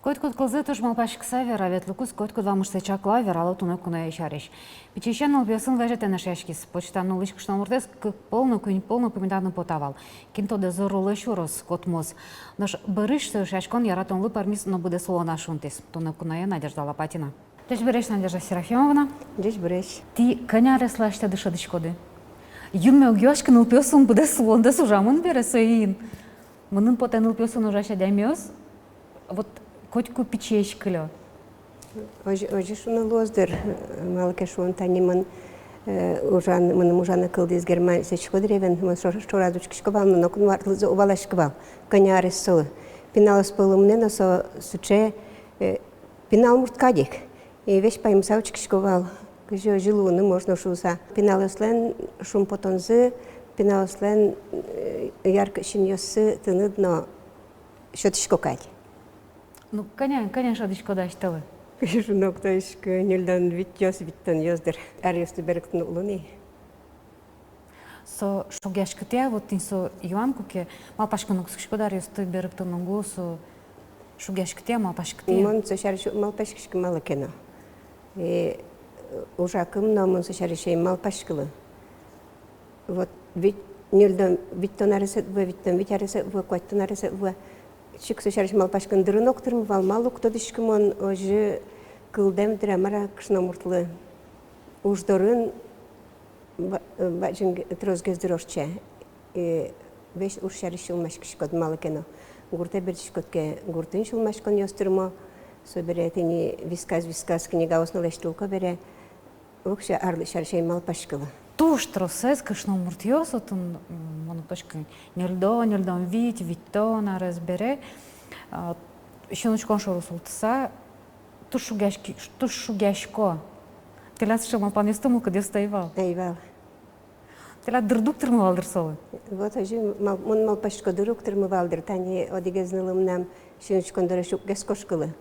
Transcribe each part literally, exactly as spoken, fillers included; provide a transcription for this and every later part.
Котькуд кылзэ туж малпаськыса вера, ветлыкуз котькуд вамыштэ чакла, верало туннэ куное сярысь. Пичиысен нылпиосын вазь тэнэ шуиськиз: почта нуллӥсь кышномуртэз кык пол но, куинь пол но пумитаны потэ вал. Кин тодэ, зорло сюроз, котмоз. Нош бӧрысь со эшъяськон яратонлы пӧрмиз но быдэс улоназ шунтӥз. Туннэ куное Надежда Лопатина. Ӟечбуресь, Надежда Серафимовна. Ӟечбуресь. Тӥ кӧня ареслы асьтэды шӧдӥськоды? Юнме уг юаськы, нылпиосын быдэс улондэс ужамын бере соин. Мыным потэ, нылпиосын ужась адямиос вот котьку пичиесь кылё. Озьы, озьы шуыны луоз дыр, малы ке шуоно, тани мон, э, ужан, мыным ужаны кылдӥз Герман Сечко дыръя, мон шо-, шораз учкисько вал, но ноку но ар кылзэ уг валаськы вал, кӧня арес солы. Пиналъёс пӧлы мынэ но, со сыӵе, э, пинал мурт кадь ик. И весь паймыса учкисько вал, кызьы озьы луыны можно шуыса. Пиналъёслэн шумпотонзы, пиналъёслэн, э, яркыт синъёссы тыныд но сётӥсько кадь. Ну, кӧня, кӧня шӧдӥськоды асьтэлы? Кызьы шуоно, уг тодӥськы, ньыльдон витьёс, витьтонъёс дыр. Аръёсты берыктыны уг луы ни. Со шугъяськытэ-а, вот тӥни со юан куке, малпаськыны кутскиськоды, аръёсты берыктыны уг луы, со шугъяськытэ-а, малпаськытэ-а? Мон со сярысь уг малпаськиськы малы ке но. И, э, ужакум но мон со сярысь ӧй малпаськылы. Вот вить, ньыльдон, витьтон аресэд вуэ, витьтон вить аресэд вуэ, куатьтон аресэд вуэ. Чик со сярысь малпаськыны дыры но уг тырмы вал, малы, уг тодӥськы, мон озьы кылдэм дыр-а, мар-а кышномуртлы. Уж дорын ба-, э, бадӟым ге-, тросгес дыр ортче. И весь уж сярысь сюлмаськиськод малы ке но. Гуртэ бертӥськод ке, гуртын сюлмаськонъёс тырмо, собере тӥни висказ, висказ книгаос но лэсьтылӥсько бере. Воксё арлы сярысь ӧй малпаськылы. Туж тросэз кышномуртъёс отын, м, мон уг тодӥськы, ньыльдон, ньыльдон вить, витьтон арес бере, а, синучкон шоры султыса, туж шугъяськи-, туж шугъясько. Тӥляд сыӵе малпанъёсты, мылкыдъёсты ӧй вал? Ӧй вал. Тӥляд дырды уг тырмы вал дыр солы? Вот озьы мал-, мон малпасько, дыры уг тырмы вал дыр, тани одӥгез нылы мынам синучкон доры ӵукгес кошкылы.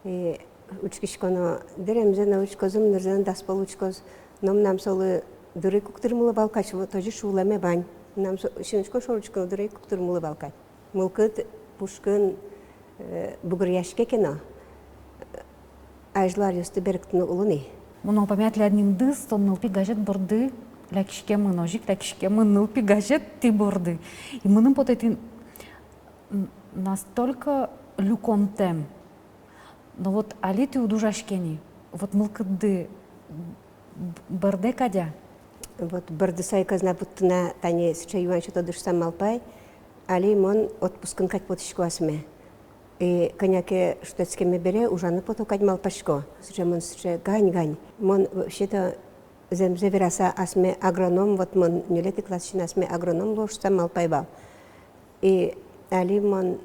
И учкисько но, дэремзэ но учкоз, ымнырзэ но, дас пол учкоз, но мынам солы дыры ик уг тырмылы вал кадь, вот озьы шулэме вань. Мынам со-, синучкон шоры учкыны дыры ик уг тырмылы вал кадь. Мылкыд пушкын, э, бугыръяське ке но, э, азьло аръёсты берыктыны уг луы ни. Мон малпамъя, тӥляд нимды со нылпи газет борды лякиськемын, озьы ик лякиськемын нылпи газет тӥ борды. И мыным потэ, тӥ н-, настолько люконтэм. Но вот али тӥ уд ужаське ни, вот мылкыдды б-, бӧрдэ кадь-а? Вот бӧрдыса ик ӧз на вуттыны, тани сыӵе юан сётоды шуса малпай, али мон отпускын кадь потӥсько асме. И кӧня ке шутэтскеме бере ужаны пото кадь малпасько. Сыӵе мон, сыӵе гань-гань. Мон вообще-то, зэмзэ вераса, асме агроном, вот мон ньылетӥ классысен асме агроном луо шуса малпай вал. И али мон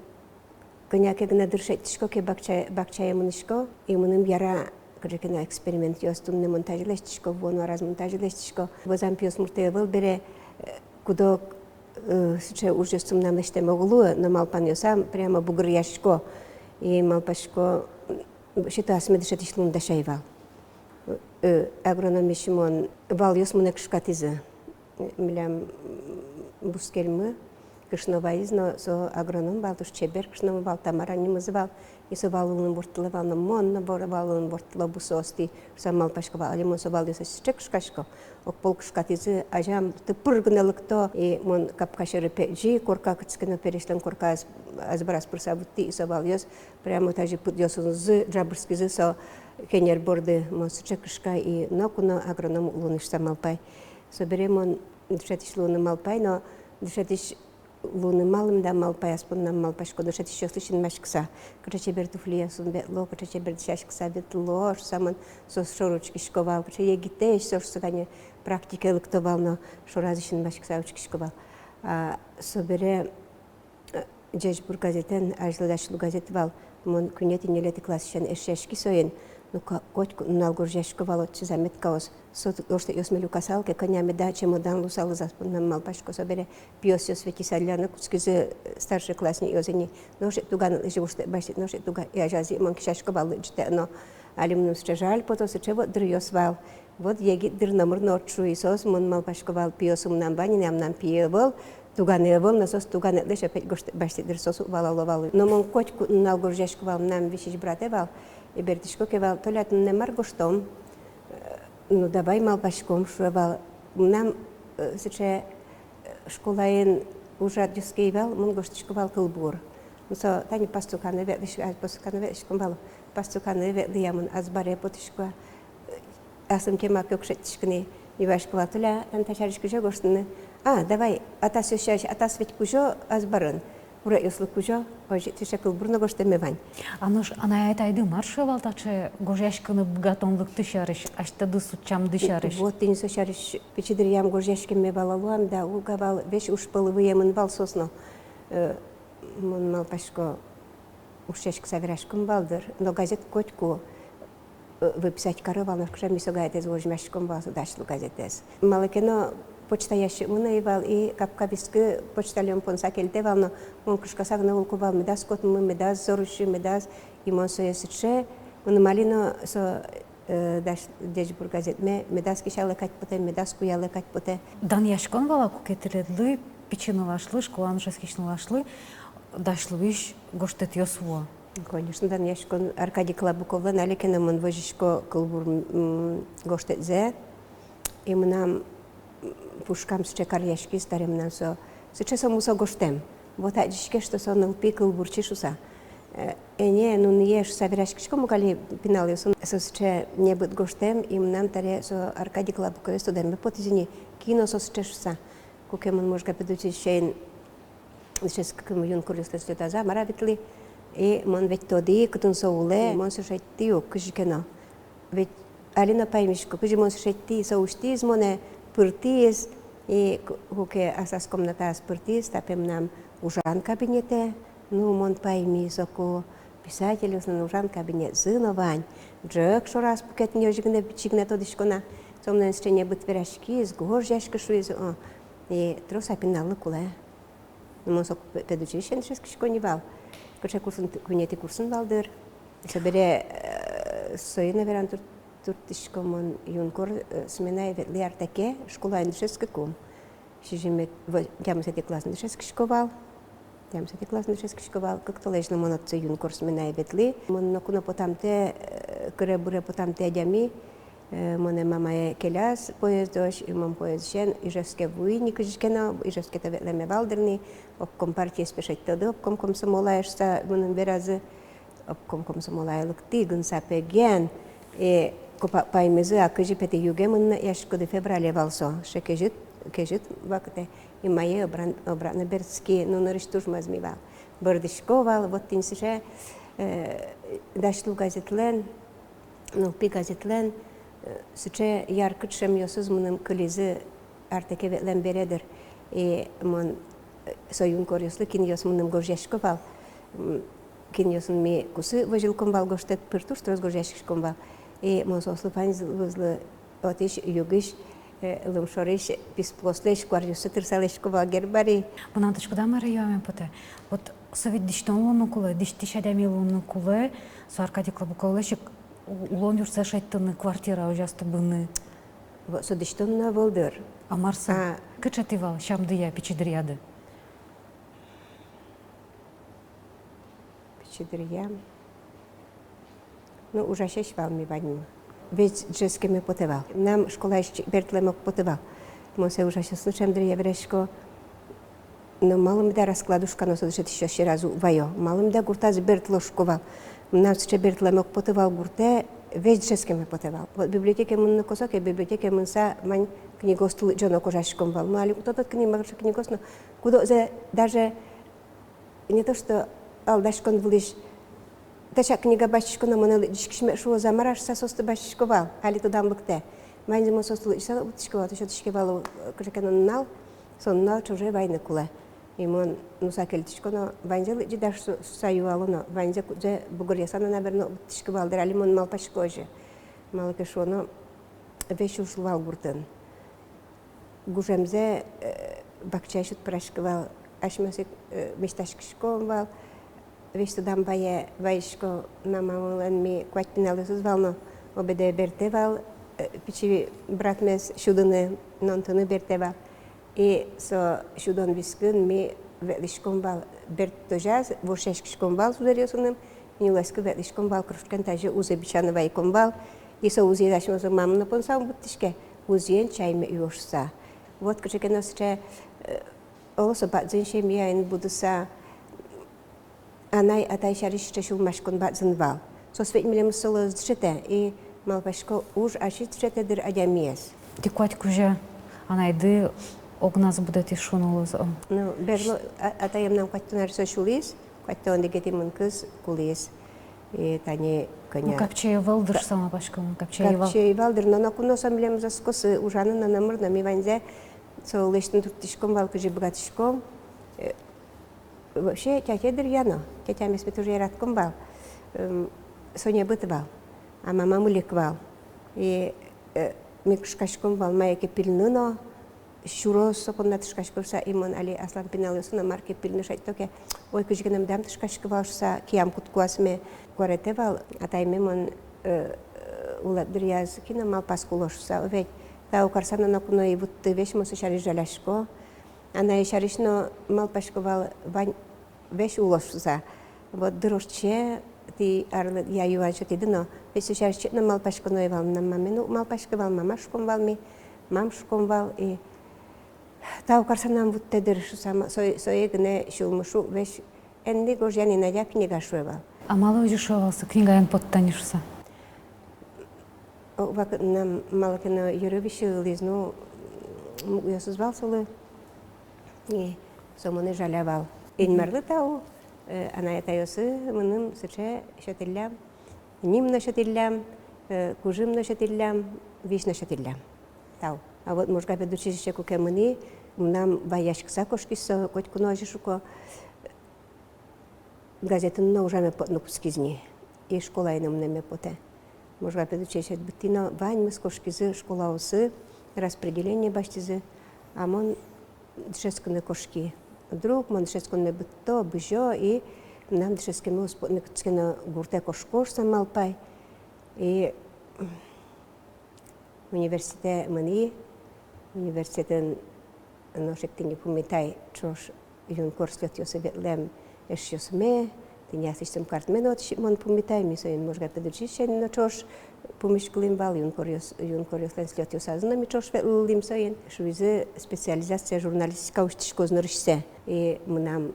кӧня ке гинэ дыр шедьтӥсько ке, бакча-, бакчае мынӥсько, и мыным яра кыӵе ке но экспериментъёс. Туннэ мон тазьы лэсьтӥсько, вуоно араз мон тазьы лэсьтӥсько. Вӧзам пиосмуртэ ӧвӧл бере, э, кудог, э, сыӵе ужъёсты мынам лэсьтэме уг луы, но малпанъёсам прямо бугыръясько. И малпасько, м, вообще-то асме дышетӥсь луыны дасяй вал. Э, агрономиысь мон валъёс монэ кышкатӥзы. Милям, м, бускельмы кышно ваиз но, со агроном вал, туж чебер кышномы вал, Тамара нимыз вал. И со вал улыны ворттылэ вал но, мон но вор-, вал улыны ворттыло бусыостӥ шуса малпасько вал. Али мон со валъёсэ сыӵе кышкасько, огпол кышкатӥзы, азям тыпыр гинэ лыкто. И мон капка сьӧры пе-, ӟи корка, кытчы ке но пересьлэн коркаез, азбараз пырыса вуттӥ, и со валъёс прямо тазьы пыдъёсынызы ӝабырскизы со кенер борды. Мон сыӵе кышка, и ноку но агроном уг луы ни шуса малпай. Собере мон дышетӥсь луыны малпай, но дышетӥсь луыны малым да малпай, ас поннам малпасько, дышетӥсьёслы синмаськыса. Кыӵе чебер туфлиосын ветло, кыӵе чебер дӥсяськыса ветло шуса мон соос шоры учкисько вал, кыӵе егитэсь со шуса, тани практикае лыкто вал но, шоразы синмаськыса учкисько вал. А собере «Ӟечбур» газетэн, азьло дась луэ газет вал, мон куинетӥ-ньылетӥ классысен эшъяськи соин, Ну, ко-, котьку нунал гожъясько вал отчы заметкаос. Со гожтэтъёсме люкасал ке, кӧня меда чемодан луысал ас поннам, малпасько. Собере пиосъёс ведь и садляны кутскизы, э, старшеклассникъёс ини. Нош ик туганыдлэсь гожтэт басьтӥд, нош ик туга-, и азязы мон кесясько вал лыдӟытэк но. Али мыным сыӵе жаль пото, сыӵе вот дыръёс вал. Вот егит дыр номыр но уд шуы, и соос, мон малпасько вал, пиосы мынам вань ини, а мынам пие ӧвӧл, тугане ӧвӧл, но соос туганэдлэсь опять гожтэт басьтӥд дыр, соос уг валало вал. Но мон котьку нунал гожъясько вал, мынам висись братэ вал, и бертӥсько ке вал: «Толя, туннэ мар гожтом?» «Ну, давай, малпаськом», — шуэ вал. Мынам, э, сыӵе, э, школаын ужрадъёс ке ӧй вал, мон гожтӥсько вал кылбур. Ну, со тани пастуханы ветлӥсько, а, пастуханы ветлӥськом вал. Пастуханы ветлыя мон, азбаре потӥсько. Асьмеос кема кык шедьтӥськыны, юасько вал: «Толя, тани та сярысь кызьы гожтыны?» «А, давай, атасъёс сярысь, атас ведь кузё азбарын, урекъёслы кузё, озьы ик сыӵе кылбур но гожтэме вань». А нош анай-атайды мар шуэ вал таӵе гожъяськыны быгатонлыкты сярысь, асьтэдыз утчамды сярысь? Вот тӥни со сярысь. Пичи дыръям гожъяськеме валало-а меда, уг-а вал, весь уж пӧлы выемын вал соос но. Э, мон малпасько, ушъяськыса вераськом вал дыр, но газет котьку, э, выписать каро вал, нош кыӵе ми со газетэз возьмаськом вал, со «Дась лу» газетэз. Малы ке но почта ящикмы но ӧй вал, и капка вискы почтальон понса кельтэ вал, но мон кышкаса гинэ улӥсько вал, медаз котмы, медаз зор усьы, медаз, и мон сое сыӵе, мыным али но со, э, «Дась», «Ӟечбур» газетме медаз кесялэ кадь потэ, медаз куялэ кадь потэ. Данъяськон вал-а, куке тӥледлы, пичи нылашлы, школаын дышетскись нылашлы, «Дась луысь» гожтэтъёс вуо? Конечно, данъяськон. Аркадий Клабуковлэн али ке но мон возисько кылбур, м, гожтэтсэ, и мынам, м, пушкам сыӵе каръяськиз, таре мынам со, сыӵе со мусо гожтэм. Вот адӟиське, что со нылпи кылбурчи шуса. Э, ӧне, нуные шуса вераськиськом ук али пиналъёсын, со сыӵе небыт гожтэм, и мынам таре со Аркадий Клабуковез тодэме потӥз ини, кин о со сыӵе шуса. Куке мон Можга педучилищеын дышетскыкум юнкуръёслэсь ӝытазы, мар-а, ветлӥ. И мон ведь тодӥ, кытын со улэ, мон сое шедьтӥ ук кызьы ке но. Ведь али но паймисько, кызьы мон сое шедьтӥ, со усьтӥз монэ, пыртӥз. И ку-, куке аслаз комнатаез пыртӥз, та, пе, мынам ужан кабинетэ. Ну, мон пайми, соку писательёслэн ужан кабинетсы но вань. Ӝӧк шораз пукет ни, озьы гинэ, пичи гинэ тодӥсько на. Со мынам сыӵе небыт вераськиз, гожъяськы шуиз, о. И трос-а пиналлы кулэ. Мон соку пе-, педучилищеын дышетскисько ни вал. Кыӵе курсын, куинетӥ курсын вал дыр. Собере, э, соин но вераны тур-, турттӥсько: мон юнкор, э, сменае ветлӥ артаке, школаын дышетскыкум. Сизьыметӥ, во-, тямысэтӥ классын дышетскисько вал. Тямысэтӥ классын дышетскисько вал. Кык толэзь но мон отчы юнкор сменае ветлӥ. Мон ноку но потамтэ, э, кыре-буре потамтэ адями. Э, монэ мамае келяз поездозь, и мон поездысен Ижевске вуи ни кызьы ке но, Ижевске-то ветлэме вал дыр ни, обком партиез, пе, шедьтоды обком комсомолае шуса мыным веразы. Обком комсомолае лыктӥ, гын сапеген, и копак паймизы, а кызьы, пе, тӥ югемын но яськоды, феврале вал со, сыӵе кезьыт, кезьыт вакытэ, и мае обран-, обратно бертӥськи, ну, нырысь туж мӧзми вал. Бӧрдӥсько вал, вот тӥни сыӵе, э, «Дась лу» газетлэн, «Нылпи» газетлэн, э, сыӵе яркыт шӧмъёсыз мыным кылизы артаке ветлэм бере дыр. И мон, э, со юнкоръёслы, кинъёс мыным гожъясько вал, м, кинъёсын ми кусы возьылӥськом вал гожтэт пыр, туж трос гожъяськиськом вал. И мон соослы ваньзылы отысь югысь, э, лымшорысь писпуослэсь куаръёссэ тырысалэсько вал гербарий. Мынам, тодӥськоды-а, мар юаме потэ? Вот со ведь дӥсьтон луыны кулэ, дӥсьтӥсь адями луыны кулэ, со Аркадий Клабуковлэсь ик у-, улон юртсэ шедьтыны, квартира озьы ас тубыны. Во, со дӥсьтон но ӧвӧл дыр. А мар со? А. Кыӵе тӥ вал сямдыя, пичи дыръяды? Пичи дыръям. Ну, ужасесь вал ми ваньмы. Ведь дышетскеме потэ вал. Мынам школаысь бертылэме уг поты вал. Мон сое ужасьёслы ӵем дыръя верасько. Но малы меда раскладушка но со дышетӥсьёс сьӧразы уг ваё? Малы меда гуртазы бертыло, шуко вал. Мынам сыӵе бертылэме уг поты вал гуртэ, ведь дышетскеме потэ вал. Вот библиотекае мыныны косо ке, библиотекае мыныса, вань книгосты лыдӟоно кожаськом вал. Ну, али уг тодод книга, мар книгос, но куд-огзэ даже не то что алдаськон вылысь, таӵе книга басьтӥсько но, монэ лыдӟиськись мед шуоз-а, мар-а шуса, соосты басьтӥсько вал, али тодам лыктэ. Ваньзэ мон соосты лыдӟыса вуттӥсько вал, то сётӥське вал, кыӵе ке но нунал, со нунал ӵоже вайыны кулэ. И мон нуса кельтӥсько но, ваньзэ лыдӟид-а шуса юало но, ваньзэ кудзэ бугыръяса но, наверно, вуттӥсько вал дыр, али мон малпасько озьы. Малы ке шуоно, весь уж вал гуртын. Гужемзэ, э, бакча сюд пыраське вал, асьмеос ик, э, мечтаськиськом вал, весь тодам вае, вайисько, мамамылэн ми куать пиналъёсыз вал но, обедэ бертэ вал, э, пичи братмес сюдыны, нонтыны бертэ вал. И со сюдон вискын ми ветлӥськом вал, бертозяз вошъяськиськом вал сузэръёсыным, нюлэскы ветлӥськом вал кружкаен тазьы узы бичаны вайиськом вал. И со узыез асьмеос мамы но понса ум вуттӥське, узыен чайме юо шуса. Вот кыӵе ке но сыӵе, э, оло, со бадӟым семьяын будыса, анай-атай сярысь сыӵе сюлмаськон бадӟым вал. Соос ведь милемыз солы ӧз дышетэ, и малпасько, уж ачиз дышетэ дыр адямиез. Тӥ куать кузя анайды огназ будэтӥ шуыны луоз, о. Ну, берло, а, атае мынам куатьтон аресозь сюлӥз, куатьтон одӥгетӥ мынкыз кулӥз. И тани кӧня. Ну, капчи ӧвӧл дыр шуса малпасько мон, капчи ӧвӧл. Капчи ӧвӧл дыр, но ноку но со милемыз оскоз ужаны но, номыр но, ми ваньзэ со лэсьтыны турттӥськом вал, кызьы быгатӥськом. Э, вообще, тятя дыръя но, тятямес ми туж яратӥськом вал. Эм, со небыт вал, а мама мыльык вал. И, э, ми кышкаськом вал мае ке пильны но, сюроз со понна тышкасько шуса. И мон али аслам пиналъёсы но мар ке пильны шедьто ке, ой, кызьы ке но медам тышкаськы вал шуса, киям кутско асме. Куаретэ вал, атайме мон, э, э, улэп дыръяз ик но малпасько луоз шуса. О, ведь тау карса но ноку но ӧй вутты, весь мон со сярысь жалясько. Анае сярысь но малпасько вал, вань весь улоз шуса. Вот дыр ортче, тӥ арлыдъя юан сётӥды но, весь со сярысь чик но малпаськоно ӧй вал. Мынам маме но уг малпаськы вал, мама шуиськом вал ми, мам шуиськом вал, и тау карса но ум вуттэ дыр шуса, ма-, сое, сое гинэ сюлмы шуг, весь эн ни гожъя ни, Надя, книга, шуэ вал. А малы озьы шуэ вал со, книгаен поттэ ни шуса? О, вакытэ мынам малы ке но йыры висьылӥз, ну, мугъёсыз вал солы. И со монэ жаля вал. Мгм. Инмарлы тау, э, анай-атайёсы мыным сыӵе сётӥллям, ним но сётӥллям, э, кужым но сётӥллям, визь но сётӥллям. Тау. А вот Можга педучилище куке мынӥ, мынам ваяськыса кошкиз со, котьку но озьы шуко. Газетын но ужаме потыны кутскиз ни, и школае но мынэме потэ. Можга педучилищеез быттӥ но, ваньмыз кошкизы школаосы, распределение басьтӥзы, а мон дышетскыны кошки. Вдруг мон дышетсконме быдто, бызё, и мынам дышетскеме уз потыны кутске но, гуртэ кошко шуса малпай. И университетэ мынӥ, университетын нош ик тӥни пумитай ӵош юнкор слётъёсы ветлэм эшъёсме, тӥни аслэсьтым картме но отысь ик мон пумитай, ми соин Можга педучилищеын но ӵош пумиськылӥм вал, юнкоръёс-, юнкоръёслэн слётъёсазы но ми ӵош ветлылӥм соин. Шуизы, специализация журналистика усьтӥськоз нырысьсэ. И мынам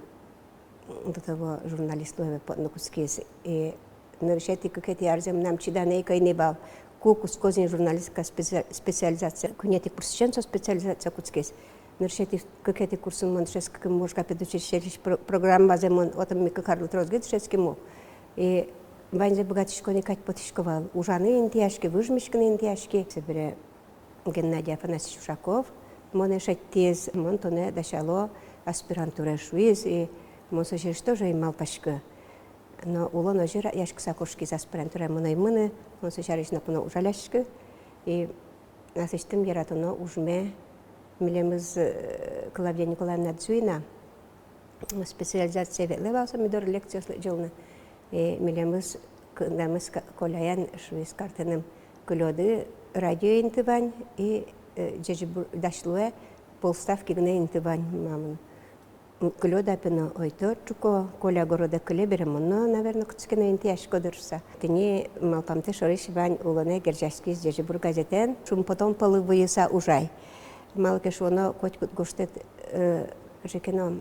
до того журналист луэме потыны кутскиз. И нырысетӥ-кыкетӥ арзэ мынам чиданы ӧй ке ни вал, ку кутскоз ини журналистика специ-, специализация. Куинетӥ курсысен со специализация кутскиз. Нырысетӥ-кыкетӥ курсын мон дышетскыкум Можга педучилищелэсь про-, программазэ мон, отын ми кык арлы тросгес дышетским ук. И ваньзэ быгатӥсько ни кадь потӥсько вал. Ужаны интыяськи, выж миськыны интыяськи. Собере Геннадий Афанасьевич Ушаков монэ шедьтӥз, мон тонэ дасяло аспирантурае, шуиз, и мон со сярысь тоже ӧй малпаськы. Но улон озьы радъяськыса кошкиз, аспирантурае мон ӧй мыны, мон со сярысь ноку но уг жаляськы. И аслэсьтым яратоно ужме милемыз, э, Клавдия Николаевна Дзуина специализация ветлэ вал со ми доры лекциос лыдӟылыны. И милемыз, кындамыз ка-, Коляен шуиз картэным: кылёды радио инты вань, и, э, «Ӟечбур», дась луэ, полставки гинэ инты вань мамын. М, кылёды-а, пе, но, ойдо ӵуко, Коля городэ кыле бере, мон но, наверно, кытчы ке но интыясько дыр шуса. Тӥни малпамтэ шорысь вань улонэ герӟаськиз «Ӟечбур» газетэн, шумпотон пӧлы вуыса ужай. Малы ке шуоно, котькуд гожтэт, э, кыӵе ке но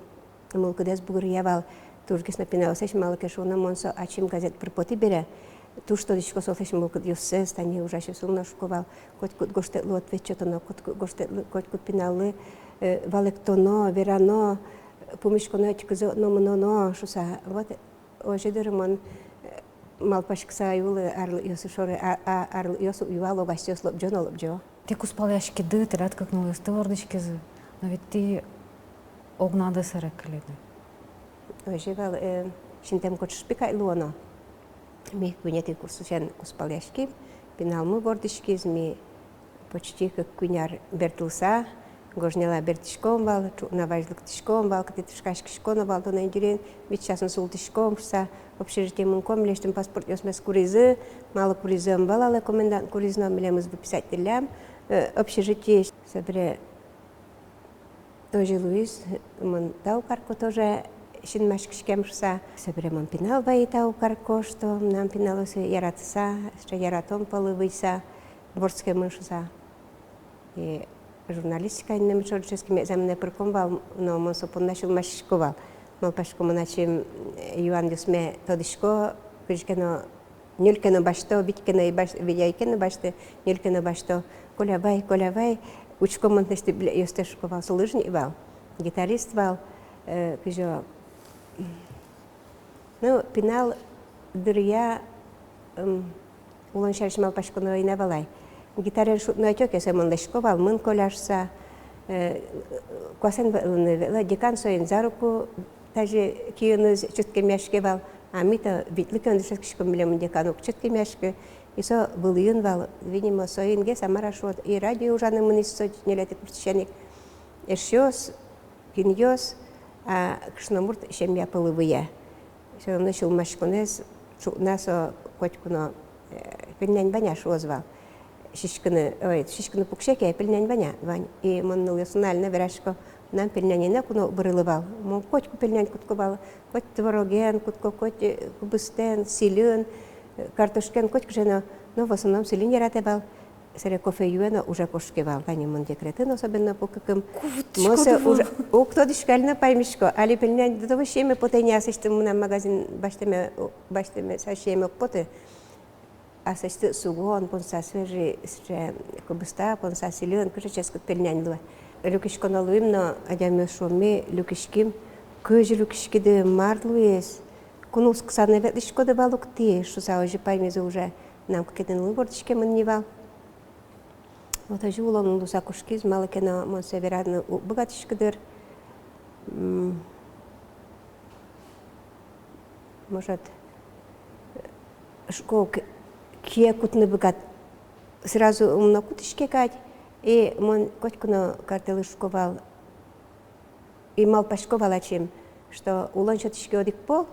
мылкыдэз бугыръя вал тужгес но пиналъёслэсь, малы ке шуоно, мон со ачим газет пыр потӥ бере, туж тодӥсько соослэсь мылкыдъёссэс, тани ужасьёсыл но шуко вал: котькуд гожтэтлы ответ сётоно, котькуд гожтэтлы, котькуд пиналлы, э, валэктоно, верано, пумиськоно ӧтькызы но, мыноно шуса. Вот озьы дыр мон, э, малпаськыса ай улы арлыдъёсы шоры, а, а, арлыдъёс юало, гасьёс лобӟо но лобӟо. Тӥ кузпалъяськиды, тӥляд кык нылъёсты вордӥськизы. Но ведь тӥ Огнады сэре кылиды. Озьы вал, э, синтэм кочыш пикать луоно. Ми куинетӥ курсысен кузпалъяським, пиналмы вордӥськиз, ми почти кык-куинь ар бертылса, Гожняла бертӥськом вал, ӵукна вазь лыктӥськом вал, кытӥ тышкаськисько но вал, тонэ ини дырын вить часын султӥськом шуса, общежитие мынӥськом, милесьтым паспортъёсмес куризы, малы куризы, ӧм вал, але комендант куриз но, милемыз выписать тӥллям, э, общежитиысь. Собере тоже луиз, мон тау карко тоже синмаськиськем шуса. Собере мон пинал вайи тау карко, что мынам пиналъёсы яратыса, что яратон пӧлы вуыса, вордскемын шуса. И журналистика инмем шорческим экзаменэ пырком вал, но мон со понна сюлмаськисько вал. Малпасько, мон ачим, э, юанъёсме тодӥсько, кызьы ке но ньыль ке но басьто, вить ке но и бась-, вить ай ке но басьто, ньыль ке но басьто. Коля, вай, Коля, вай, учко мон тӥлесьтыд билетъёстэ шуко вал, со лыжник вал, гитарист вал, э, кызьы. Ну, пинал дыръя, м, улон сярысь малпаськоно ӧй на вал ай. Гитараен шудыны ӧтё ке, сое мон лэзисько вал, мын, Коля шуса, э, куасэн ветлыны ветло, декан соин за руку, тазьы киыныз чырткемъяське вал, а ми-то витьлы ке но дышетскиськом, милемын декан уг чырткемъяськы. И со вылӥын вал, видимо, соин гес-а, мар-а шуод, и радио ужаны мынӥз со ньылетӥ курсысен ик. Эшъёс, кинъёс, а кышномурт семья пӧлы вуэ. Всё равно сюлмаськонэз ӵукна со котьку но, э, пельнянь вань-а шуоз вал. Сиськыны, ой, сиськыны пуксе ке, пельнянь вань-а? Вань. И мон нылъёсын али но верасько, мынам пельнянь ӧй на куно бырылы вал. Мон котьку пельнянь кутко вал, коть твороген кутко, коть, э, кубыстэн, сӥльын, э, картошкаен, коть кызьы но, но в основном сӥльын яратэ вал. Сэре кофе юэ но уже кошке вал. Тани мон декретын особенно пукыкым. Мон сое уже уг тодӥськы, али но паймисько. Али пельнянь до того сиеме потэ ини, аслэсьтым мынам магазин басьтэме, басьтэме, со сиеме уг поты. Аслэсьтым сугон понса, свежий, сыӵе кубыста понса, сӥльын, кыӵе ческыт пельнянь луэ. Люкиськоно луим но, адямиос шуо: ми люкиським. Кызьы люкиськиды, мар луиз? Кунулскыса но ветлӥськоды вал ук тӥ, шуса, озьы паймизы уже. Мынам кыкетӥ нылы вордӥськемын ни вал. Вот озьы улон луыса кошкиз, малы ке но мон сое вераны уг быгатӥськы дыр. М, может, шуко, к-, кие кутыны быгат, сразу ум но кутӥське кадь, и мон котьку но картэлы шуко вал, и малпасько вал ачим, что улон сётӥське одӥг пол,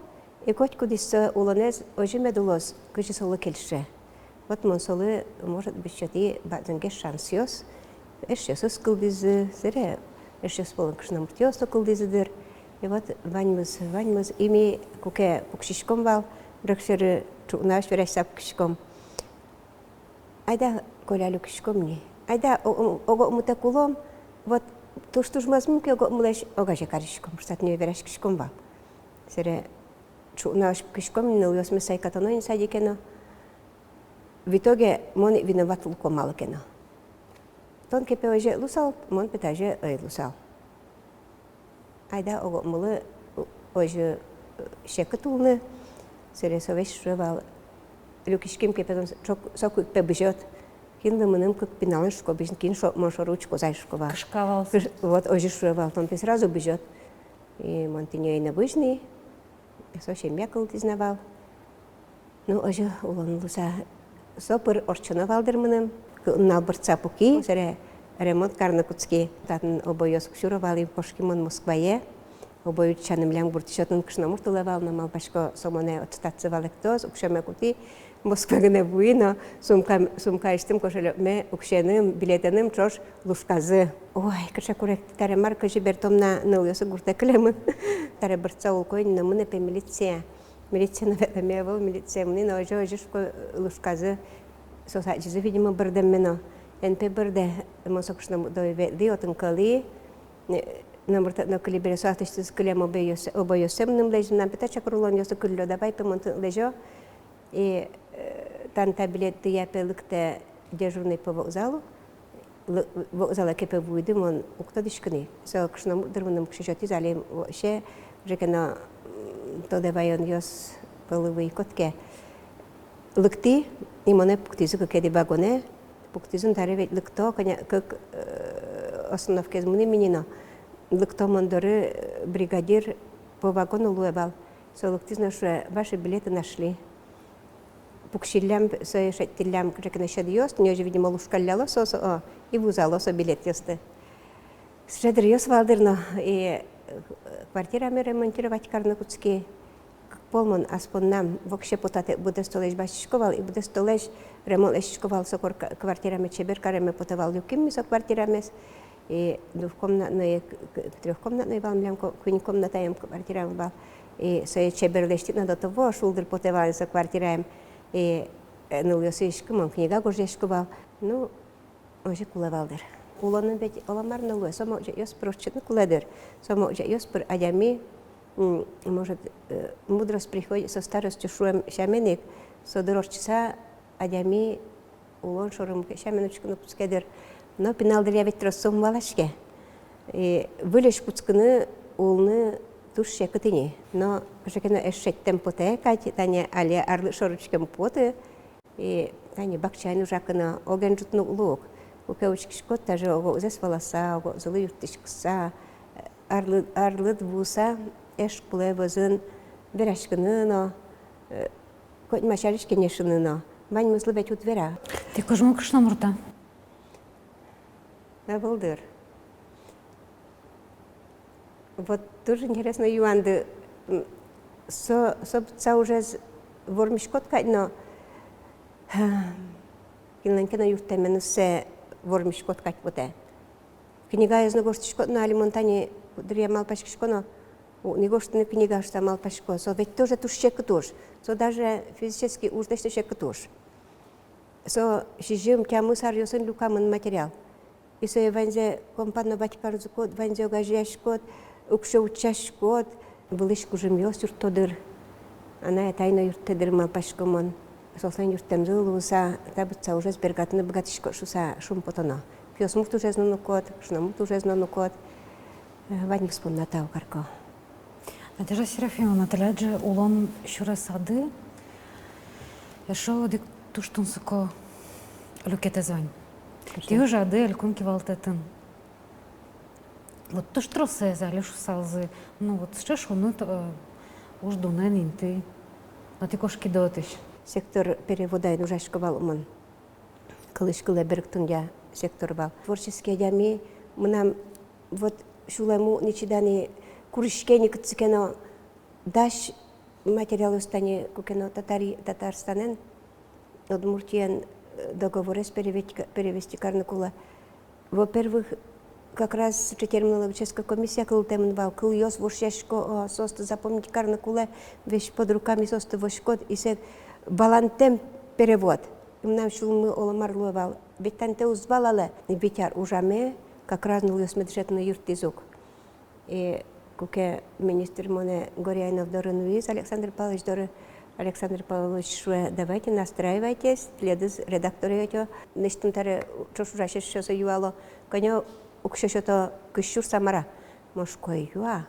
и котькудӥз со улонэз озьы мед улоз, кызьы солы кельше. Вот мон солы, может быть, сётӥ бадӟымгес шансъёс. Эшъёсыз кылдӥзы, сэре эшъёс пӧлын кышномуртъёс но кылдӥзы дыр. И вот ваньмыз, ваньмыз, и ми куке пуксиськом вал, ӝӧк сьӧры ӵукнаозь вераськыса пукиськом. Айда, Коля, люкиськом ни. Айда, о-, о-, ог-огмытэк улом, вот туж-туж мӧзмим ке ог-огмылэсь, огазе кариськом, шуса, тӥни вераськиськом вал. Сэре ӵукнаозь пукиськом ни, нылъёсмес сайкатоно ини садике но. В итоге мон виноват луко малы ке но. Тон ке пе озьы луысал, мон пе тазьы ӧй луысал. Айда, ог-огмылы озьы, э, секыт улыны. Сэре со весь шуэ вал: люкиським ке пе тон, соку ик пе бызёд. Кинлы мыным кык пиналэн, шуко, бызьыны, кин шо-, мон шоры учкоз ай, шуко вал. Кышка вал. Кыш-, вот озьы шуэ вал: тон пе сразу бызёд. И мон тӥни ӧй на бызьы ни. Со семья кылдӥз на вал. Ну, озьы улон луыса со пыр ортчоно вал дыр мыным. Кык нунал бӧрдыса пуки, сэре ремонт карыны кутски. Татын обойёс уг сюро вал, и кошки мон Москвае. Обой утчаны милям гуртысь отын кышномурт улэ вал, но малпасько, со монэ отчы-татчы валэктоз, уксёме кутӥ. Москва гинэ вуи но, сумка, сумкаысьтым кошелёкме уксёеным, билетэным ӵош лушказы. Ой, кыӵе куректӥ, таре мар, кызьы бертом на, нылъёсы гуртэ кылемын. Таре бӧрдыса улко ини но, мынэ пе милиция. Милиция но ветлэме ӧвӧл, милиция мынэ но, озьы, озьы шуко, лушказы. Соос адӟизы, видимо, бӧрдэмме но. Эн пе бӧрдэ, мон со кышномурт доры ветлӥ, отын кӧлӥ. Э, номыр тэк но кыли бере, со аслэсьтыз кылем обойёссэ, обойёссэ мыным лэзиз, мынам пе та чакыр улонъёсы кыллё, давай пе мон тыныд лэзё. И, э, тани та билетъя пе лыктэ дежурный по вокзалу. Лы-, вокзалэ ке пе вуиды, мон уг тодӥськы ни. Со кышномурт дыр мыным уксё сётӥз, али вообще уже ке но, м, тодэ ваёнъёс пӧлы вуиськод ке. Лыктӥ, и монэ пуктӥзы кыкетӥ вагонэ. Пуктӥзы но, таре ведь лыкто, кӧня, кык, э, остановкаез мынӥм ини но. Лыкто мон доры, э, бригадир, по вагону луэ вал. Со лыктӥз но шуэ: «Ваши билеты нашли». Пуксиллям, сое шедьтӥллям кыӵе ке но сьӧдъёс, тӥни озьы, видимо, лушкалляло соос, о, и вузало со билетъёсты. Сыӵе дыръёс вал дыр но, и, э, квартираме ремонтировать карыны кутски. Кык пол мон ас поннам вообще потатэк быдэс толэзь басьтӥсько вал, и быдэс толэзь ремонт лэсьтӥсько вал, со кор-, квартираме чебер кареме потэ вал, люким ми со квартирамес. И двухкомнатной, к-, к-, трёхкомнатной вал милям, ко-, куинь комнатаем квартираем вал. И сое чебер лэсьтӥд но, до того шулдыр потэ вал со квартираем. И, э, нылъёсы иське, мон книга гожъясько вал. Ну, озьы кулэ вал дыр. Улонын ведь оло мар но луэ, со могӟетъёс пыр ортчытыны кулэ дыр. Со могӟетъёс пыр адями, м, может, э, мудрость приходит со старостью шуэм сямен ик, со дыр ортчыса адями улон шоры мукет сямен учкыны кутске дыр. Но пинал дыръя ведь трос со ум валаське. И выльысь кутскыны улыны туж секыт ини. Но кыӵе ке но эш шедьтэм потэ кадь, тани али арлыд шоры учкем потэ. И тани бакчаын ужаку но оген ӝутны уг луы ук. Куке учкиськод, даже ог-огзэс валаса, ог-огзылы юрттӥськыса, арлы-, арлыд вуыса, эш кулэ вӧзын вераськыны но, э, котьма сярысь кенешыны но. Ваньмызлы ведь уд вера. Тӥ кужмо кышномурт-а? Ӧвӧл дыр. Вот тоже интересной юанды. М, со, со быдӟа ужез вормиськод кадь но, кинлэн ке но юрттэменыз сое вормиськод кадь потэ. Книгаез но гожтӥськод но, али мон тани куддыръя малпаськисько но, уг ни гожты ни книга шуса малпасько. Со ведь тоже туж секыт уж. Со даже физически ужлэсь но секыт уж. Со сизьым-тямыс аръёсын люкамын материал. И сое ваньзэ компанно ватьканзыкод, ваньзэ огазеяськод, уксё утчаськод. Вылысь кужымъёс юртто дыр. Анай-атай но юрттэ дыр, малпасько мон. Соослэн юрттэмзы луыса, та быдӟа ужез бергатыны быгатӥськод шуса шумпотоно. Пиосмурт ужез но нуод, кышномурт ужез но нуод. Э, ваньмыз понна тау карко. Надежда Серафимовна, тӥляд же улон сюресады эшшо одӥг туж тунсыко люкетэз вань. Тӥ ужады Элькун кивалтэтын. Вот туж тросэз али шусалзы, ну вот сыӵе шуныт, э, уждунэн инты. Но тӥ кошкиды отысь. Сектор переводаын ужасько вал мон. Кылысь кылэ берыктонъя сектор вал. Творческий адями, мынам вот сюлэмы ни чида ни, куриське ни кытчы ке но, дась материалъёс тани куке но Татари-, Татарстанэн, Удмуртиен, э, договорез перевести-, перевести карыны кулэ. Во-первых, как раз сыӵе терминологической комиссия кылдытэмын вал, кылъёс вошъясько, о, соосты запомнить карыны кулэ, весь под руками соосты возиськод, и сое валантэм перевод. И мынам сюлмы оло мар луэ вал. Ведь тани тэ уз валалэ. Вить ар ужаме, как раз нылъёсме дышетыны юрттӥз ук. И куке министр монэ Горяинов доры нуиз, Александр Павлович доры, Александр Павлович шуэ: «Давайте, настраивайтесь, тӥледыз редактор ӧтё». Нырысьтым табере ӵош ужасьёсыз юало: «Кӧня уксё сёто, кызь сюрс-а, мар-а?» Мон шуисько: «Юа».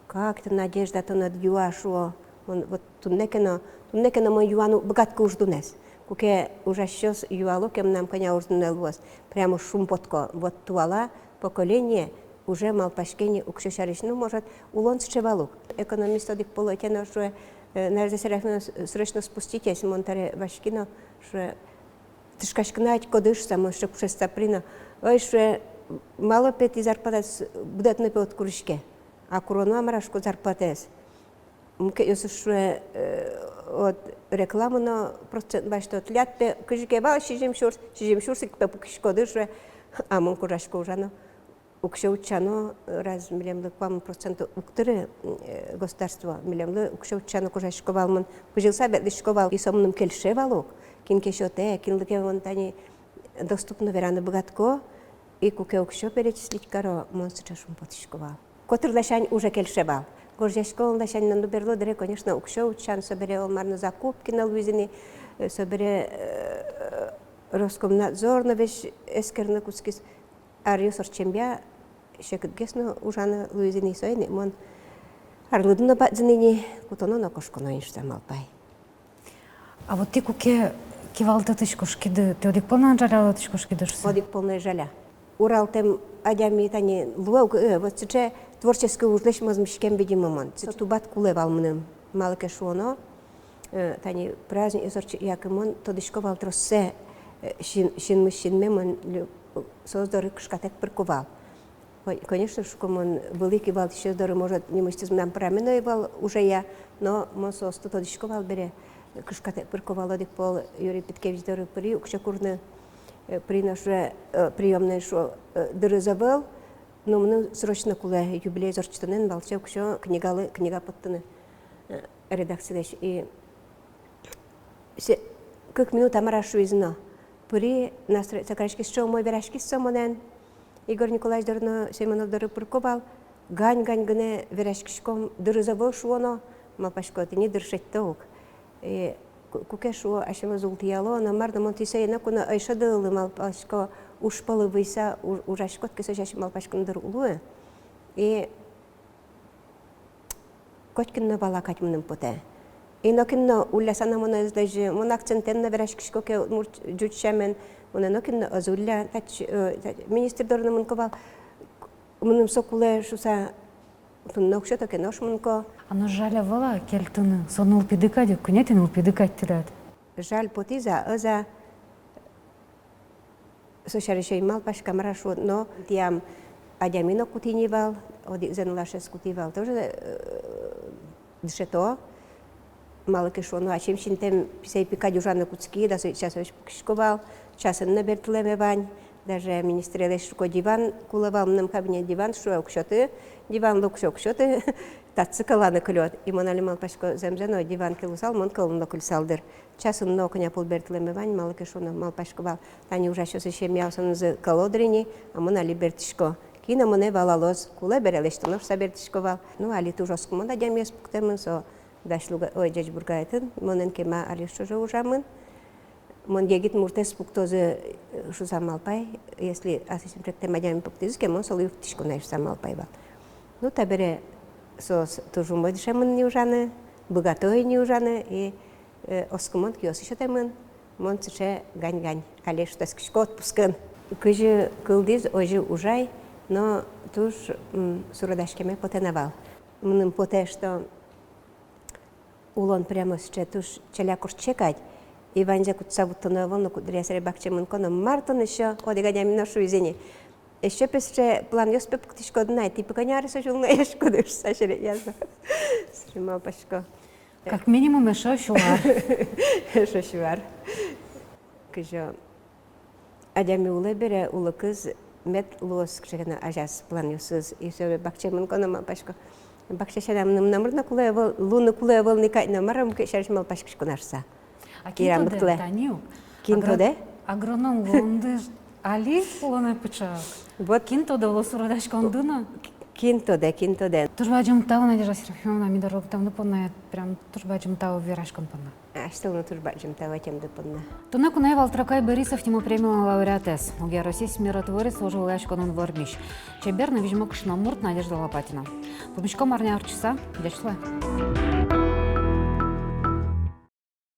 «Как это, Надежда, тон ӧд юа?» — шуо. Мон вот туннэ ке но, туннэ ке но мон юаны уг быгатӥськы уждунэз. Куке ужасьёс юало ке мынам, кӧня уждунэ луоз, прямо шумпотӥсько. Вот туала поколение уже малпаське ни уксё сярысь. Ну, может, улон сыӵе вал ук. Экономист одӥг пол ӧте но шуэ, э, Надежда Серафимовна, с-, срочно спуститесь, мон табере васьки но, шуэ, тышкаськыны ӧтиськоды шуса, мон сыӵе кушетса пыри но. Ой, шуэ, малы пе тӥ зарплатаез будэтыны пе уд куриське. А куроно-а, мар-а, шуисько, зарплатаез. Мукетъёсыз шуэ, э, вот реклама но процент басьто. Тӥляд пе кызьы ке вал сизьым сюрс, сизьым сюрс ик пе пукиськоды, шуэ. А мон кожасько ужано. Уксё утчано, раз милемлы куамын процент уг тыры, э, государство, милемлы уксё утчано кожасько вал мон. Кузьылыса ветлӥсько вал, и со мыным кельше вал ук. Кин ке сётэ, кинлы ке мон тани доступно вераны быгатӥсько, и куке уксё перечислить каро, мон сыӵе шумпотӥсько вал. Котыр ласянь уже кельше вал. Гожъяськон ласянь но, ну, берло дыре, конечно, уксё утчан, собере оло мар но закупки но луизы ни, э, собере, э, Роскомнадзор но весь эскерыны кутскиз. Аръёс ортчемъя секытгес но ужаны луизы ни, соин ик мон арлыдо но бадӟым ини, кутоно но кошконо ини шуса малпай. А вот тӥ куке кивалтэтысь кошкиды, тӥ одӥг пол но ӧд жалялэ отысь кошкиды шуса? Одӥг пол но ӧй жаля. Уралтэм адями тани луэ ук, э, вот сыӵе творческий ужлэсь мозмиськем, видимо, мон. Со тубат кулэ вал мыным, малы ке шуоно, э, тани праздникъёс ортчытъяку, мон тодӥсько вал троссэ, э, син-, синмысь синме мон лю-, соос доры кышкатэк пырко вал. Ко-, конечно, шуко мон, вылӥ кивалтӥсьёс доры, может, нимысьтыз мынам пырамы но ӧй вал ужея, но мон соосты тодӥсько вал бере, кышкатэк пырко вал. Одӥг пол Юрий Питкевич доры пыри уксё курыны, э, пыри но шуэ, э, приёмной, шуо, э, дырыз ӧвӧл, но мыным срочно кулэ, юбилеез ортчытонэн валче уксё книгалы, книга поттыны, э, редакцилэсь. И се-, кык минут-а, мар-а шуиз но. Пыри, настроиться кариськи, сыӵе умой вераськиз со монэн. Егор Николаевич доры но Семёнов доры пырко вал, гань-гань гинэ вераськиськом, дырыз ӧвӧл шуоно, малпасько, тӥни дыр шедьто ук. И ку-, куке шуо, асьмеос ултӥяло но мар но, мон тӥ сое ноку но ӧй шӧдылы, малпасько, уж пӧлы выйыса у-, ужаськод ке, со сярысь малпаськыны дыр уг луы. И котькин но вала кадь мыным потэ. И нокин но улляса но монэ ӧз лэзьы, мон акцентэн но вераськисько ке удмурт, ӟуч сямен, монэ нокин но ӧз улля. Татчы, э, та-, министр доры но мынӥсько вал, мыным со кулэ шуса, туннэ уг сёто ке, нош мынӥсько. А но жаль ӧвӧл-а кельтыны? Со нылпиды кадь ук, куинетӥ нылпиды кадь тӥляд. Жаль потӥз-а, ӧз-а, со сярысь ӧй малпаськы, мар-а шуод, но тӥям адями но кутӥ ни вал, одӥгзэ нылашез кутӥ вал, тоже, э, дышето. Малы ке шуоно, ачим синтэм писэй пи кадь ужаны кутски, дас одӥг часозь пукисько вал, часын но бертылэме вань. Даже министрелэсь шуко, диван кулэ вал, мынам кабинет диван, шуэ, уг сёты, диванлы уг сё-, уг сёты, татчы кӧланы кылёд. И мон али малпасько, зэмзэ но, диван ке луысал, мон кӧлыны но кыльысал дыр. Часын но кӧня пол бертылэме вань, малы ке шуоно, малпасько вал, тани ужасьёсы семьяосынызы кӧло дыр ини, а мон али бертӥсько. Кин но монэ валалоз, кулэ бере лэсьтоно шуса бертӥсько вал. Ну, али туж оскымон адямиез пуктэмын, со дась луга-, ой, Ӟечбургаетын, монэн кема Алиш ӵоже ужамын. Мон егит муртэз пуктозы, э, шуса малпай, если аслэсьтым ӵектэм адями пуктӥзы ке, мон солы юрттӥсько на шуса малпай вал. Ну, табере соос туж умой дышемын ни ужаны, быгато ини ужаны, и, э, оскымон киосы сётэмын, мон сыӵе гань-гань, али шутэтскисько отпускын. Кызьы кылдӥз, озьы ужай, но туж, м, суредаськеме потэ на вал. Мыным потэ, что улон прямо сыӵе туж ӵаляк ортче кадь, и ваньзэ кутса вуттоно ӧвӧл но, куддыръя сэре бакче мынӥсько но, мар тон эшшо, одӥг адями но шуиз ини: эшшо пе сыӵе планъёс пе пуктӥськод на, тӥ пе кӧня аресозь улыны ӧй шуиськоды шуса серекъяз но. Сыӵе малпасько. Как минимум эшшо сю ар. Эшшо сю ар. Кызьы адями улэ бере, улыкыз мед луоз кыӵе ке но азяз планъёсыз. И со бакче мынӥсько но малпасько: бакча сяна мыным номыр но кулэ ӧвӧл, луыны кулэ ӧвӧл ни кадь, но мар-а, мукет сярысь малпаськисько на шуса. А кин тодэ, тани ук. Кин тодэ? Агроном луонды али улонэ пычак. Вот. Кин тодэ, оло, суредаськонды но. Кин тодэ, кин тодэ. Туж бадӟым тау, Надежда Серафимовна, ми доры лыктэмды понна, прям туж бадӟым тау вераськон понна. Асьтэлы но туж бадӟым тау ӧтемды понна. Туннэ куное вал Трокай Борисов нимо премилэн лауреатэз, огъя Россиысь миротворец ужвылъяськонын вормись, чебер но визьмо кышномурт Надежда Лопатина. Пумиськом арня ортчыса. Ӟеч луэ.